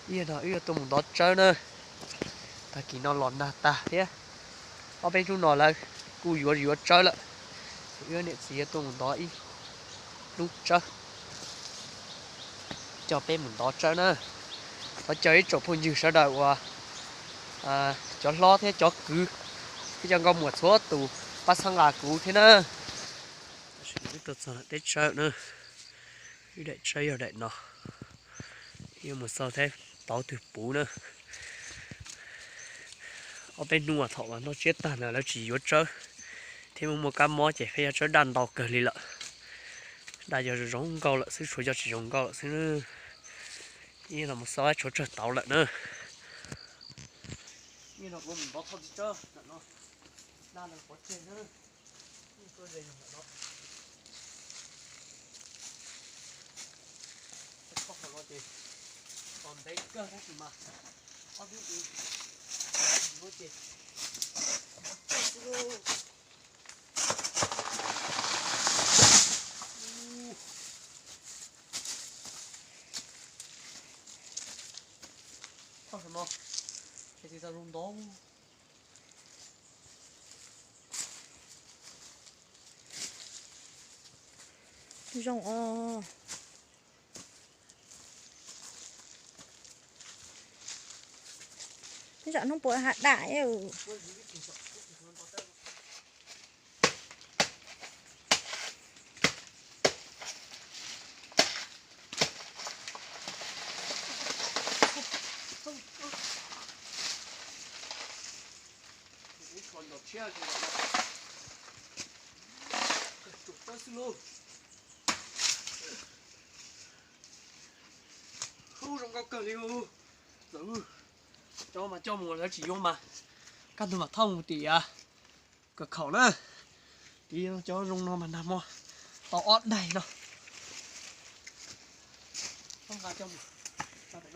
Ib yam no wb yuav tuaj mus ntov tsawb na. Tag kis no los nag tag thiab, ob peb hnub no lawv kuj yuav yuav tsawb lawm. Wb niam txiv yuav tuaj mus ntov ib lub tsawb, coj peb mus ntov tsawb na. Thov caw ib tsoom phooj ywg sawv daws uas cov hlob thiab cov kwv thiab cov nkauj muam txhua tus pab txhawb nqa kuv thiab na. Tam sim no wb tuaj txog lawm teb tsawb na. Wb daim tsawb yog daim no, yuav mus xauj thiab pauv twg puv na. Ob peb hnub thaum uas noj tsiab tag na lawv tsis yuav tsawb thiab muaj muaj kab mob ces pheej yog tsawb daj ntau kawg li lawm. Daj yog zoo nkauj lawm xwb, tshuav yog tsis zoo nkauj lawm xwb. Ib no mus xauj tshuav tsawg tauv lawm na. Ib no kuv mus ntov thoj txiv tsawb ntawm no, daj lawv pov tseg na. Ib tuaj ze ntawm no, thoj no ces txog ntev kawg tab sis mas ob hnub ub no ces ntov tsawb xwb lauj. Thoj no ces tsis tau zoo ntov. Zoo os. Ib zaug hnub puas ha dam. Ub, zoo nkauj kawg li. Lawv cov mas coj mus lawv tsis yuav mas kaj ntug mam thauj mus tim kawm khaum na. Tim cov zoo no mas nag hmo tau ob daig no. Nqa coj mus. Qab heev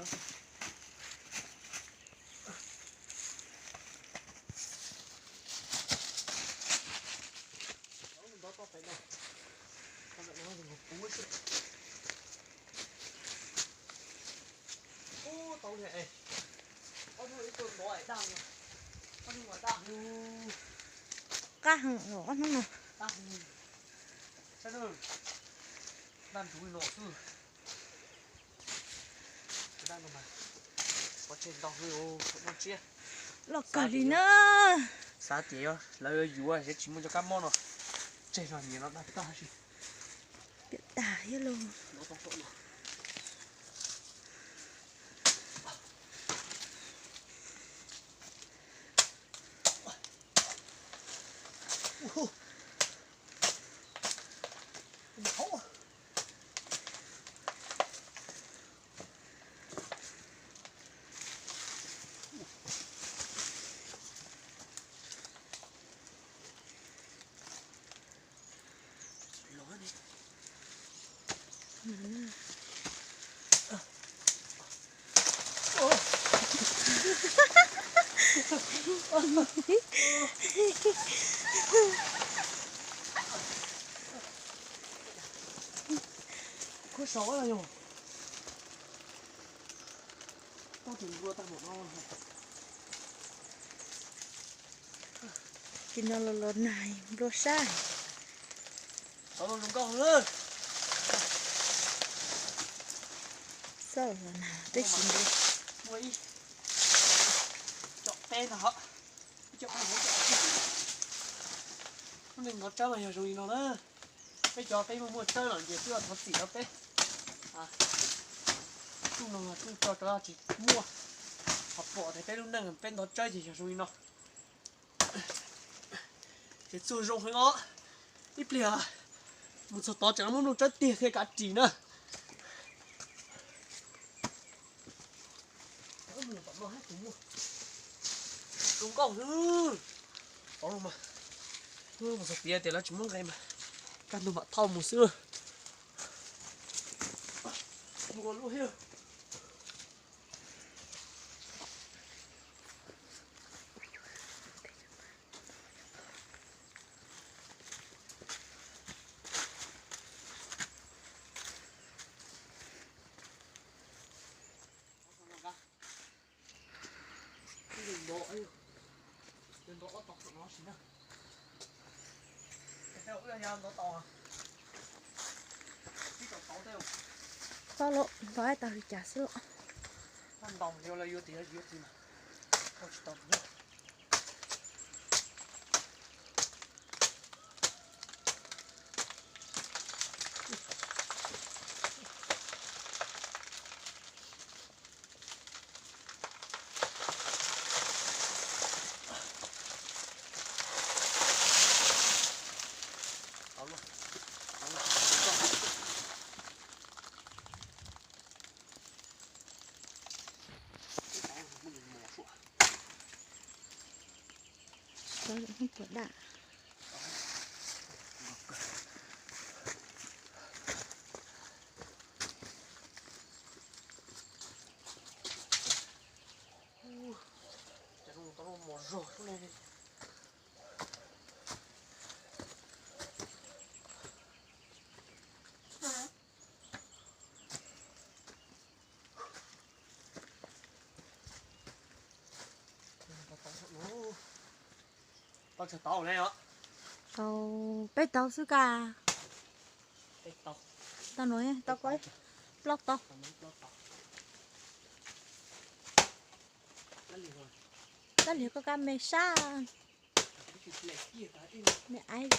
os ob hnub no. Loj kawg li na. Xav tias yog lawv yuav yuav es tsis muaj cov kab mob no, tseg no nyias no daj tag si. Piam tag thiab lauj. Khuab saud yog tau tus nplua tag npaum no. Tim no los los nag nplua sab. Xauj los nag teb tsis nplua. Muaj ib co peb no, ib co peb, lub neej ntov tsawb mas yog zoo li no na. Peb cov peb muaj muaj tsawb lawm ces twb thov txim rau peb. Tub no tub tso rau tsis muaj, ho pom tias peb lub neej peb ntov tsawb ces yog zoo li no. Ces txuag zoo heev os. Ib pliag mus txog tod tseem muaj nplooj tsawb tiag thiaj kav ris na. Zoo nkauj xwb. Mus txog tias tias lawv tsis muab nqe mas kaj ntug mam thauj mus xwb. Mus ua lub thiab. Txhob los ntov tau li cas xwb los. Sawv daws hnub puas daj. Tau peb tau xwb ka. Tau no, tau ko plaub tau. Tab liag koj kab me sab. Me aiv.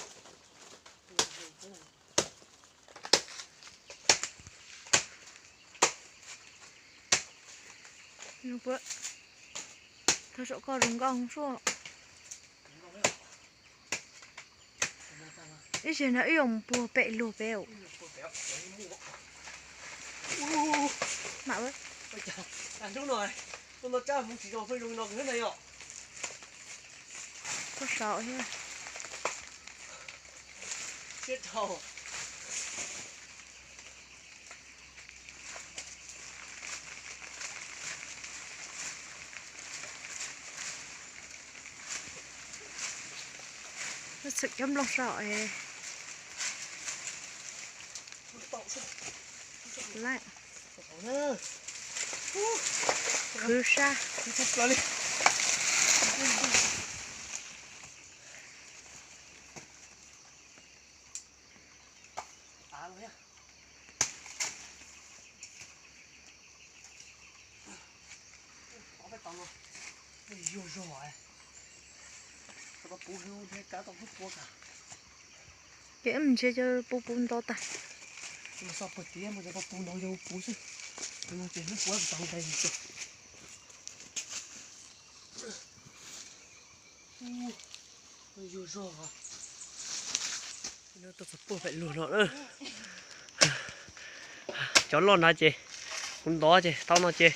Thov saum koj zoo nkauj suaj. Ib zaug no wb yuav mus puag pem luag pem. Mam koj saum thiab. Txhwm cov nplooj saum es. Khwv sab. Ces wb mus ntshe cov puv puv nto tag. Tuaj txog puag pem luag no. Cov loj ntawd ces kuv ntov ces tau no ces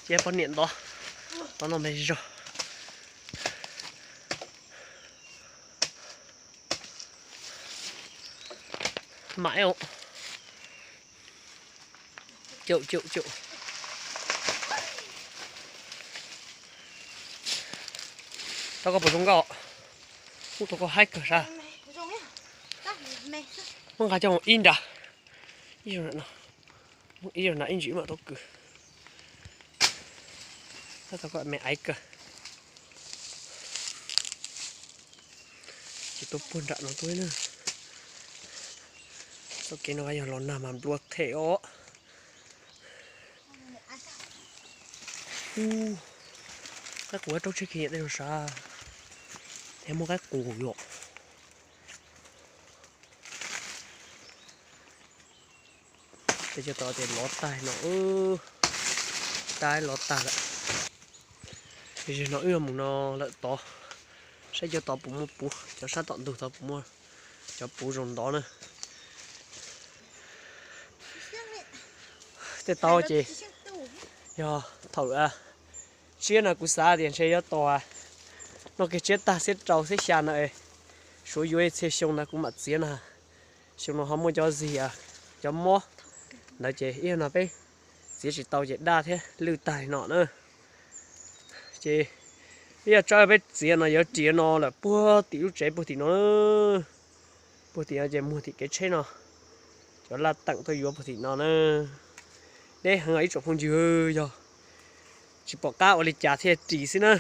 cia poj niam ntov, tau no me zog. Mam caum caum caum. Tau koj puas zoo nkauj? Muab tau koj haib kawg sab. Muab nqa coj mus ib nrad, ib zaug no, ib zaug no ib ntsis mam tau kwv. Tab tau koj me aiv kawg. Ces tuaj puag nram no tuaj na. Txoj kev no yog los nag mas nplua them os. Ub, qaib qus raub tsheb kiag tej no sav, thiab muaj qaib qus yom. Tej cov tod ces lov tag no, tab lov tag lawm. Ces no wb yuav mus no lawm tod, saib cov tod puas muaj puv, cov sab tom ntug tod puas muaj cov puv zoo ntov na. Tej tau ces yog thaum tsiab no kuv xav tias ntshe yuav tos noj kiag tsiab tag xiab rau xiab xya no es suav yuav ib txhia xyoo ntawd kuv mam txiav no. Xyoo no ho muaj cov zig, cov mob ntawd ces ib yam no peb txiav tsis tau ces daj thiab lwj tag li no na. Ces ib yam tsaib peb txiav no yuav riam no lawm puag tim lub tsev puag tim no, puag tim no ces muag tim kev tsheb no, cov laj teem tuaj yuav puag tim no na. Deb heev ib tsoom phooj ywg, yog tsis pom qab ua li cas thiaj ris xwb na.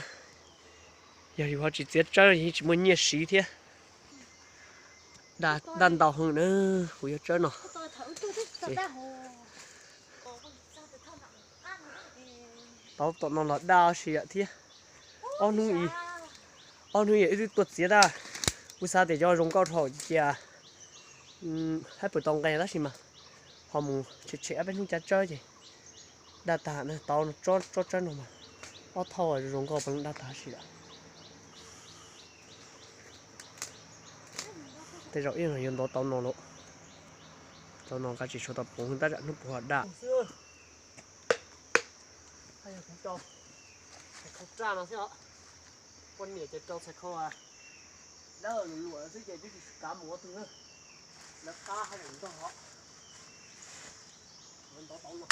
Yog yus ho tsis txiav tsawb yeej tsis muaj nyiaj siv thiab. Daj ntau heev na, kuv yog tsawb no. Tau tom no los daj si yam thiab. Ob hnub, ob hnub yam wb twb tuaj txiav daj. Kuv xav tias cov zoo nkauj dhau cia hab pw tau nqe tab sis mas ho mus tshem tshem ob peb hnub caj tsawb ces daj tag na. Tau tsob tsawb no mas ob thauj zoo nkauj peb daj tag si lawm. Tej zaum ib no yuav ntov tau no lawm. Tau no nqa tsis tshua tau poov tab tsam hnub puag daj. Yog kuv rau txhais khau raj no xwb os. Poj niam ces rau txhais khau dawb luam luam xwb ces twb tsis kav mus ua twg na. Lawv qab haj yam ntog os. Ntov tau no.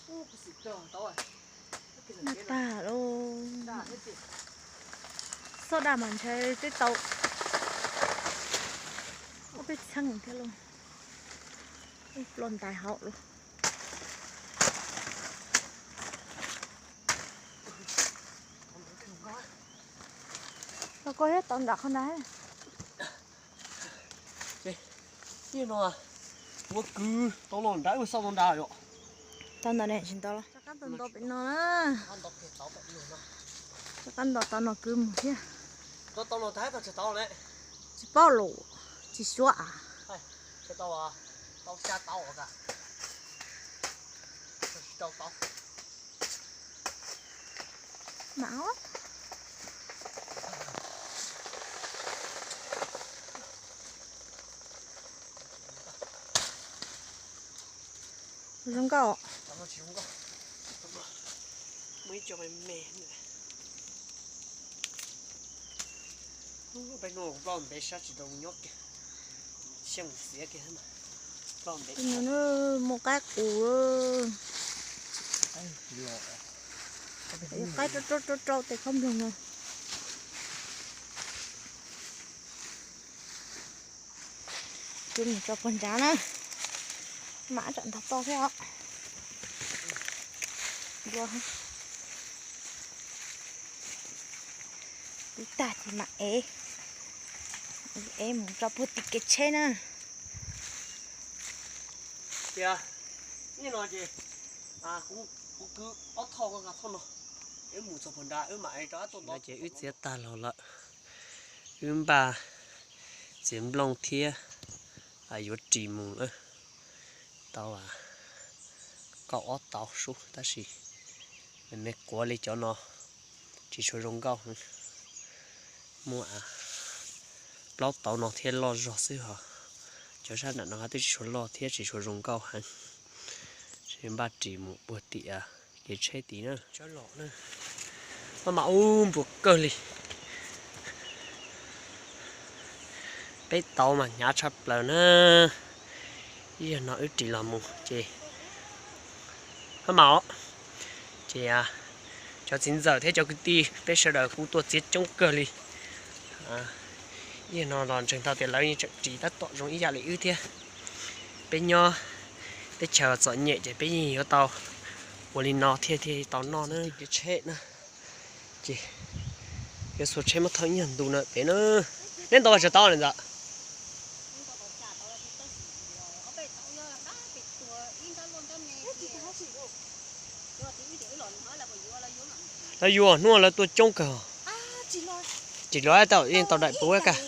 Ub, kuv xim rog tau. Daj tag lauj. Xob daj mas ntshai twb tau ob peb txheeb thiab lauj. Ub, ploj ntais hauv lauj. Los koj thiab tau nram qhov ntawd. Ib no ua kwv tau los nrad, ua xauj tau nrad yom. Tau ntawm ne, tsis ntau los. Rov qab nto pem no na. Rov qab nto tau no kwv mus thiab. Tsis paub los, tsis suav a. Mam. Zoo nkauj. Muaj ib co me me. Peb hnub kuv ploj ntev sab tsis tau nyob kiag, xyoo xiav kiag. Muaj qaib qus, qaib rau rau rau tes khaub nploog no. Kwv mus tso puag nrad na, mam tsam ntog toj thiab os. Nplua, kwv tag ces mam ev, ev mus tso puag tim kev tsheb na. Tias, ib no ces kuv kwv ob thauj, koj nqa thauj no, wb mus txog puag nrad wb mam ev rov qab tuaj ntov. Ces wb txiav tag los lawm, wb npaj txiav nplooj thiab yuav ris mus lawm. Tau kaum ob tauv sub tab sis me me quav li cov no tsis tshua zoo nkauj heev. Muaj plaub tauv no thiaj loj zog xwb hos cov sab nram no twb tsis tshua loj thiab tsis tshua zoo nkauj heev. Npaj ris mus puag tim kev tsheb tid na. Maj mam ub npua kawg li. Peb tauv mas hnyav tshaj plaws na. Ib yog no wb ris los mus ces maj mam os. Ces cov txiv ntxawm thiab cov kwv tij peb sawv daws kuj tuaj txiav coob kawg li. Ib yog no los ntseeg tau tias lawv yeej tseem ris tab tom zoo ib yam li wb thiab. Peb nyob teb chaws txom nyem ces peb yeej yuav tau ua li no thiaj thiaj tau noj na. Kev tsheb na, ces yuav xuas tsheb muab thauj ib nyuag ntu na pem na. Neb ntov vas tsav tauv ne ntxawm? Lawv yuav hnub lawv tuaj coob kawg. Tsis los tau, yeej tau daim puv kag.